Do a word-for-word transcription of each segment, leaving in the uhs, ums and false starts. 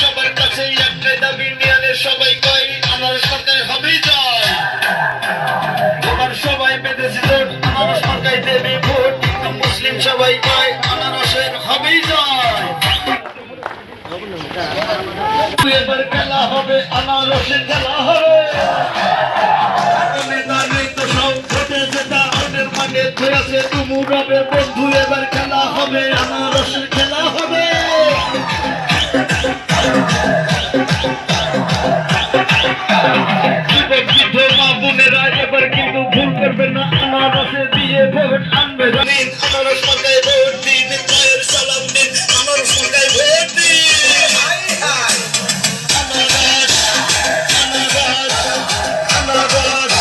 সবার কাছে একটাই দাবি, মিয়ানের সবাই কয় আনারস সরকার হবেই জয়। তোমার সবাই বেঁধেছে জোট, আনারস মার্কায় দেবে ভোট, হিন্দু মুসলিম সবাই কয় আনারসের হবেই জয়। এবার খেলা হবে, আনারসের খেলা হবে। নেতা নেই তো সব ভোটে জেতা, অন্যের মানে ধরেছে তুমুরাবে বন্ধু, এবার খেলা হবে, আনারসের খেলা হবে। যুবক বৃদ্ধ মা বোনেরা এবার কিন্তু ভুল করবেন না, আনারসে দিয়ে ভোট আনবে। আনারস মার্কায় ভোট দিন, জয়ের সালাম দিন, আনারস মার্কায় ভোট দিন। আনারস, আনারস, আনারস,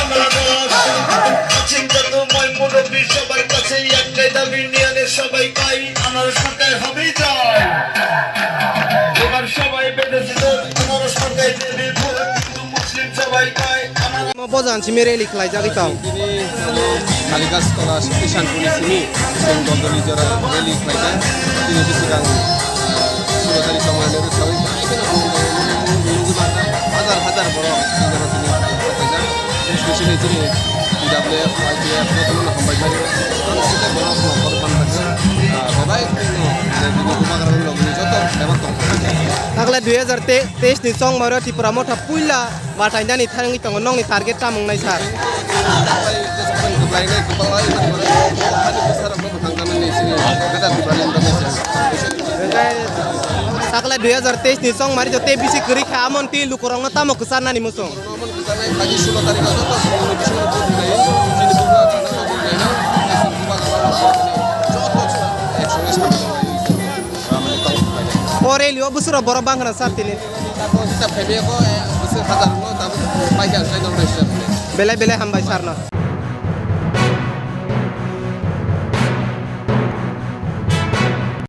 আনারস। আছেন যত ময় মুরব্বী সবার কাছে একটাই দাবি, মিয়ানের সবাই পাই, আনারস মার্কায় হবেই জয়। এবার সবাই বেঁধেছে দল, আনারস মার্কায় দেবে ভোট, হিন্দু মুসলিম সবাই পায় আনারস। Mo bojan simi rally khlaijagwi tong. Tini, mane, Kaligas tola Shakti Sanpuni simi, chwng Dondoli jora rally khlaijak. Tini bwswkang, ah, sullo tarikh tongmani rwksaui, hajar hajar borok tini jora tini khlaijak. Especially tini T W F, Y T F, jotono hambai mani. Ang site borok no korban baksa, ah, bebai no, je bini bubagra no logni joto bebak tong. Tagle dui hajar teis ni chongmaro Tripura motha puila batainani thangwi tongo, nokni target tamo wngnai sir? Tagle dui hajar teis ni chongmari joto bisi kwrwi kha, amoni twi lukurokno tamo kwcharnani muchung? O rally o bwswk rok borok bangkha na sir tini? Belai belai hambai sir no.